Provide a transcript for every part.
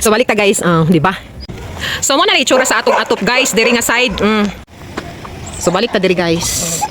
So balik ta, guys, di ba? So mao na itsura sa atong atop, guys, diri nga side. So balik ta diri, guys.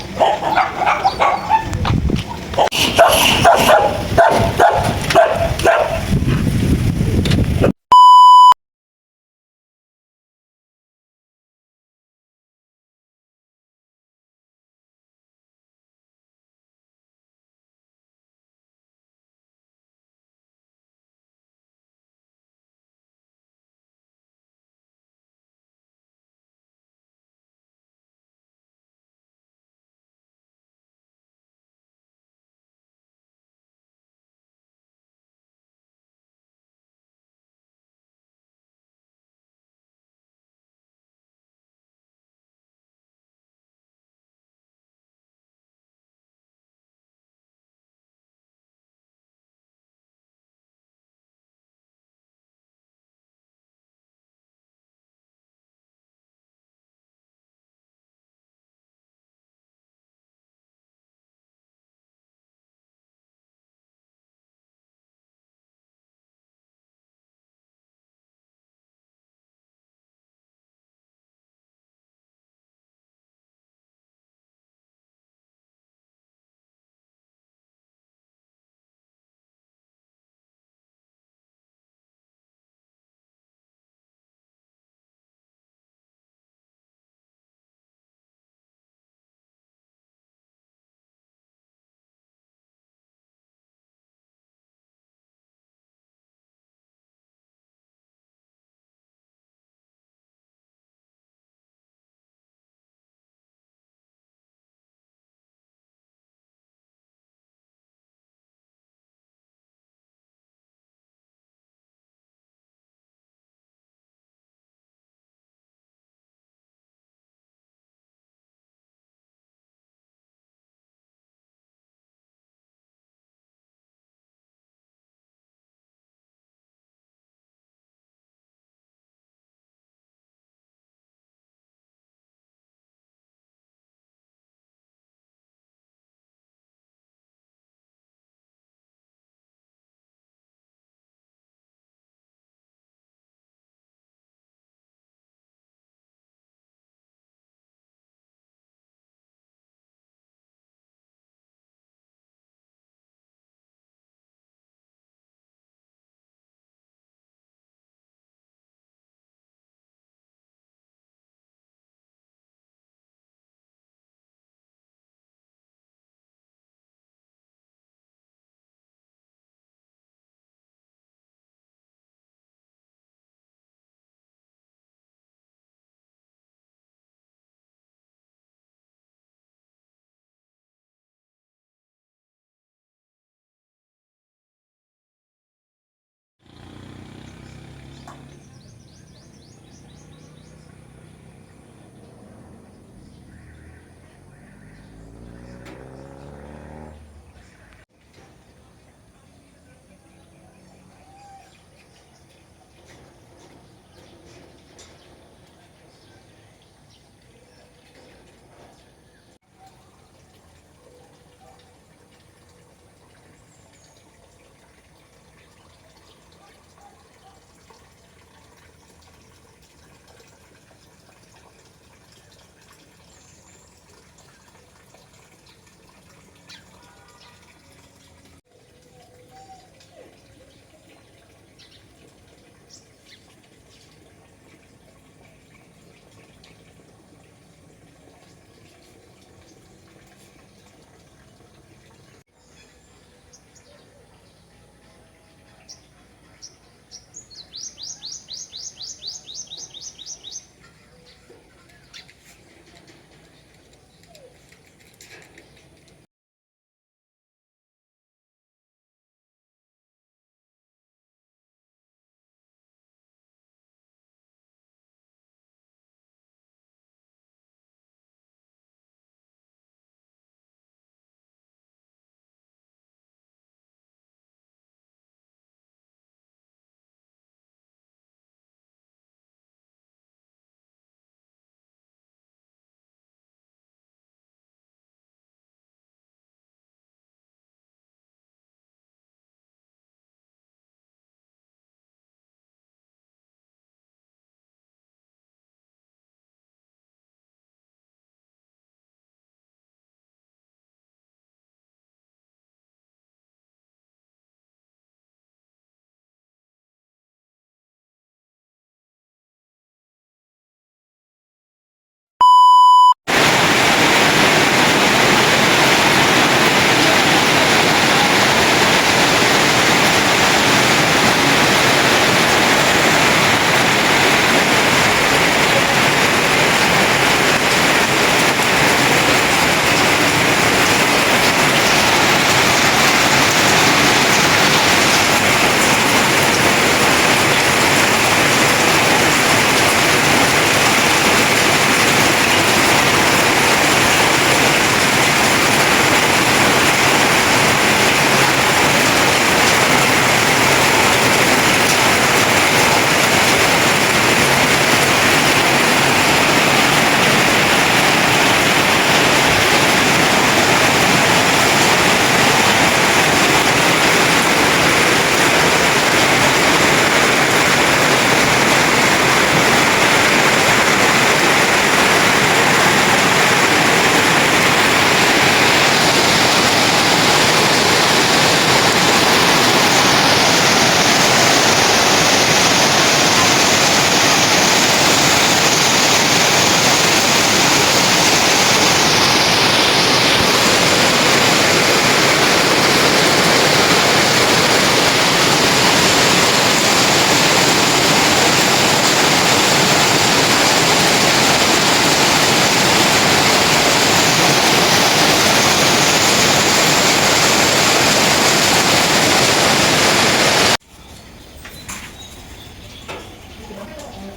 Good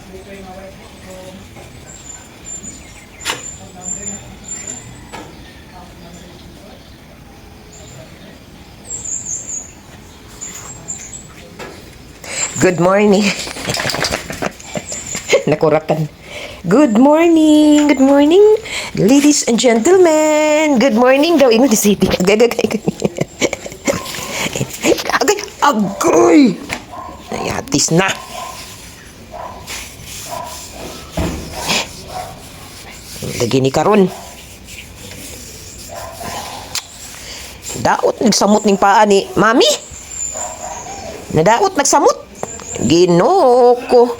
morning. Nakurakan. Good morning. Good morning, ladies and gentlemen. Good morning daw ingon ni City. Agay, agay, agay. Agay, agay. Nayatis na. Lagi ni karon. Daot nagsamot ning paa ni Mami. Nadaot nagsamot. Ginoo ko.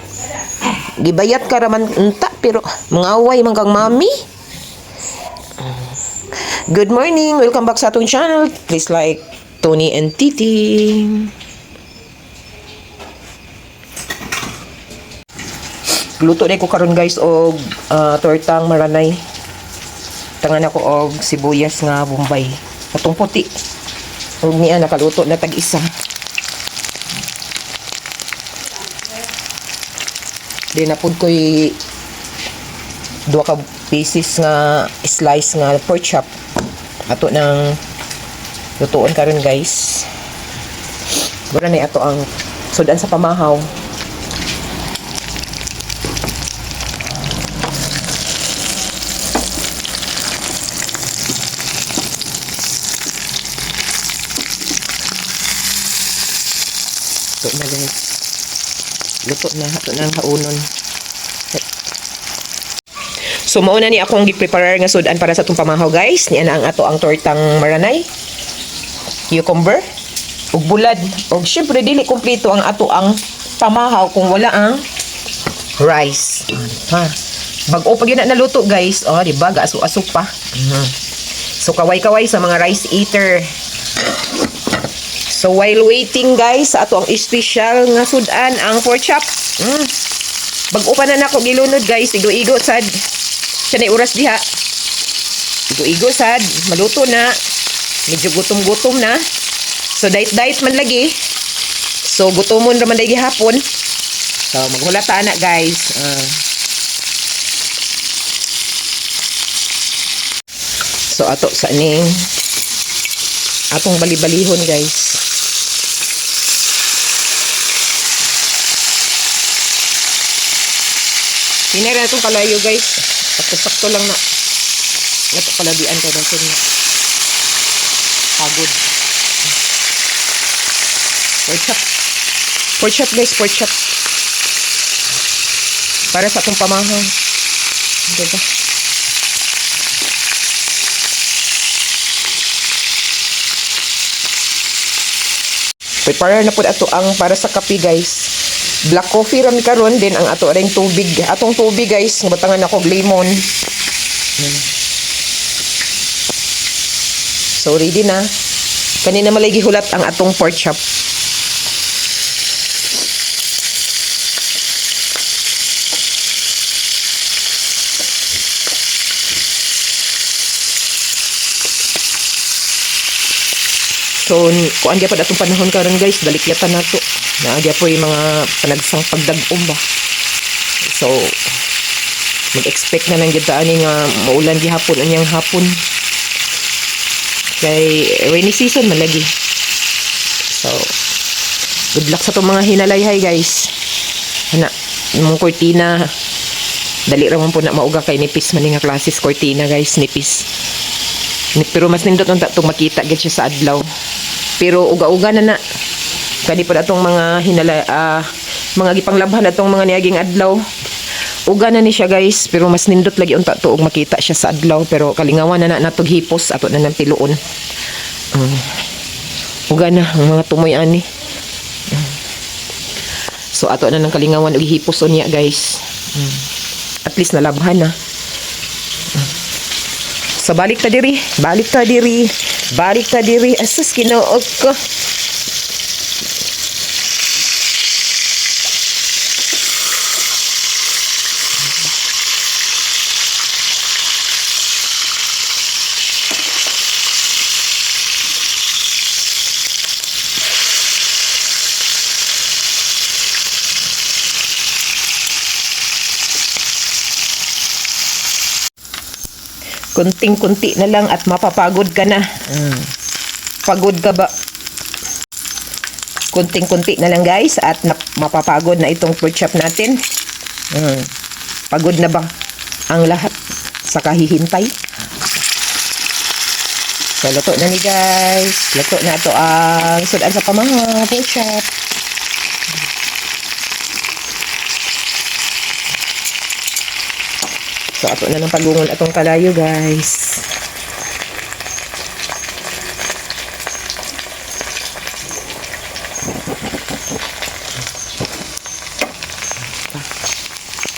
Gibayat ka raman unta pero mangaway man kang mami. Good morning. Welcome back sa atong channel. Please like Tony and Titi. Luto na ko karon, guys, og tortang maranay. Tangan ako og sibuyas nga Bombay. Atong puti. Og niya nakaluto na tag isa. Di na pud ko'y duha ka pieces nga slice nga pork chop. Ato nang lutuon karon, guys. Mura na ato ang sudan sa pamahaw. Luto na, guys. Luto na. Ato nang haunon. So mao na ni akong gi-prepare nga sudan para sa atong pamahaw, guys. Niya na ang ato ang tortang maranay, cucumber, ug bulad. Ug syempre dili kumpleto ang ato ang pamahaw kung wala ang rice. Ha. Bag-o pa gyud na naluto, guys. Oh, di ba? Gaaso-aso pa. So kaway-kaway sa mga rice eater. So while waiting, guys, sa ato ang special nga sudan, ang pork chop. Bag-o pa na nako gilunod, guys, igo-igo sad. Siya na oras diha. Igo-igo sad, maluto na. Medyo gutom-gutom na. So diet-diet man lagi. So gutomon ra man day gihapon. So maghulata na, guys. So ato sa ning atong bali-balihon, guys. Hinay na itong kalayo, guys. Sakto-sakto lang na. Ito palabian kay dasin na. Pagod. Pork chop. Pork chop, guys, pork chop. Para sa atong pamahaw. Diba? Prepare na po ato ang para sa kape, guys. Black coffee rami karon din ang ato ring tubig. Atong tubig, guys, nga batangan ako og lemon. So ready na. Kanina malay gihulat ang atong pork chop. So, kuan gyapon atong panahon karon, guys, dalikyatan nato. Naa po yung mga panagsang pagdag-om ba. So, mag-expect na lang gyud ta ani nga maulan gihapon unyang hapon. Kay rainy season man lagi. So, good luck sa itong mga hinalayhay, guys. Ana, imong kortina dali ra man po na mauga kay nipis man ni nga klases kortina, guys, nipis. Pero mas nindot unta itong makita gid siya sa adlaw. Pero uga-uga na na. Kani pa atong mga hinala mga gipanglabhan atong mga niaging adlaw. Uga na ni siya, guys, pero mas nindot lagi unta to og makita siya sa adlaw, pero kalingawan na na natog hipos ato na nang tiluon. Uga na ang mga tumoy ani. So ato na nang kalingawan og hipos unya, guys. At least nalabhan na. So balik ta diri, balik ta diri, balik ta diri. Asus, Ginoo ko. Kunting-kunti na lang at mapapagod ka na. Pagod ka ba? Kunting-kunti na lang, guys, at mapapagod na itong pork chop natin. Pagod na ba ang lahat sa kahihintay? So, luto na ni, guys. Luto na ito ang sudan sa pamahaw, pork chop. So, ato na ng pagungon atong kalayo, guys.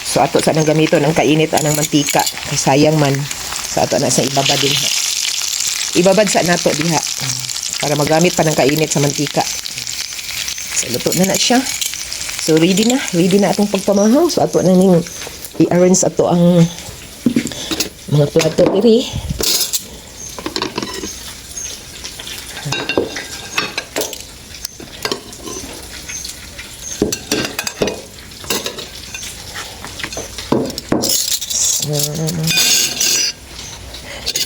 So, ato sa nang gamiton ang kainit anang mantika. Kay sayang man. So, ato na sa ibabad din ha. Ibabad sa nato diha. Para magamit pa ng kainit sa mantika. So, luto na na siya. So, ready na. Ready na atong pagpamahaw. So, ato na ning i-arrange ato ang mga plato diri.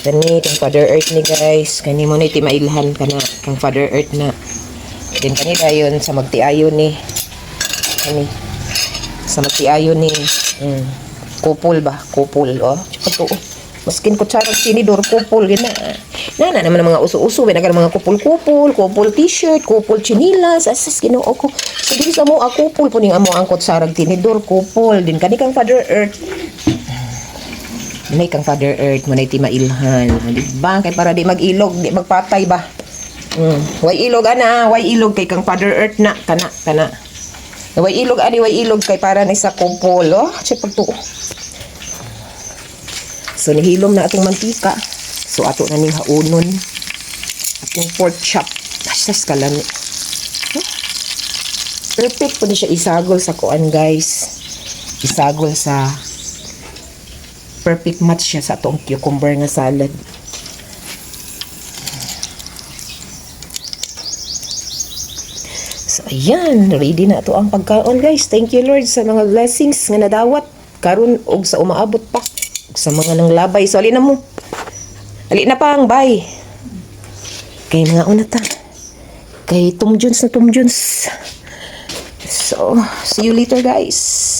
Kani kang Father Earth ni, guys. Kani mo ni timailhan kana kang Father Earth na. Then kani dayon sa magtiayon ni. Kani sa magtiayon ni. Kupol ba? Kupol oh. Tsaka to. Oh. Maskin kutsara ug tinidor, kupol gina. Na na naman ang mga uso-uso, wala ka mga kupol-kupol, kupol t-shirt, kupol chinilas, asas Ginoo ko. So diri sa mo kupol po ning amo ang kutsara ug tinidor, kupol din kani kang Father Earth. Munay kang Father Earth, munay ti mailhan. Di ba? Kay para di mag-ilog, di magpatay ba? Way ilog ana, way ilog kay kang Father Earth na kana kana. Way ilog ani, way ilog kay para ni sa kupol, oh. Siya pagtuo. So nihilom na atong mantika. So ato na ning haunon. Atong pork chop. Asas kalami. Huh? Perfect po ni siya isagol sa kuan, guys. Isagol sa perfect match siya sa atong cucumber nga salad. So, ayan. Ready na ito ang pagkaon, guys. Thank you, Lord, sa mga blessings nga nadawat. Karon og sa umaabot pa. Ug sa mga nang labay. So, alin na mo. Ali na pang, bye. Kay mga una ta. Kay Tom Jones na Tom Jones. So, see you later, guys.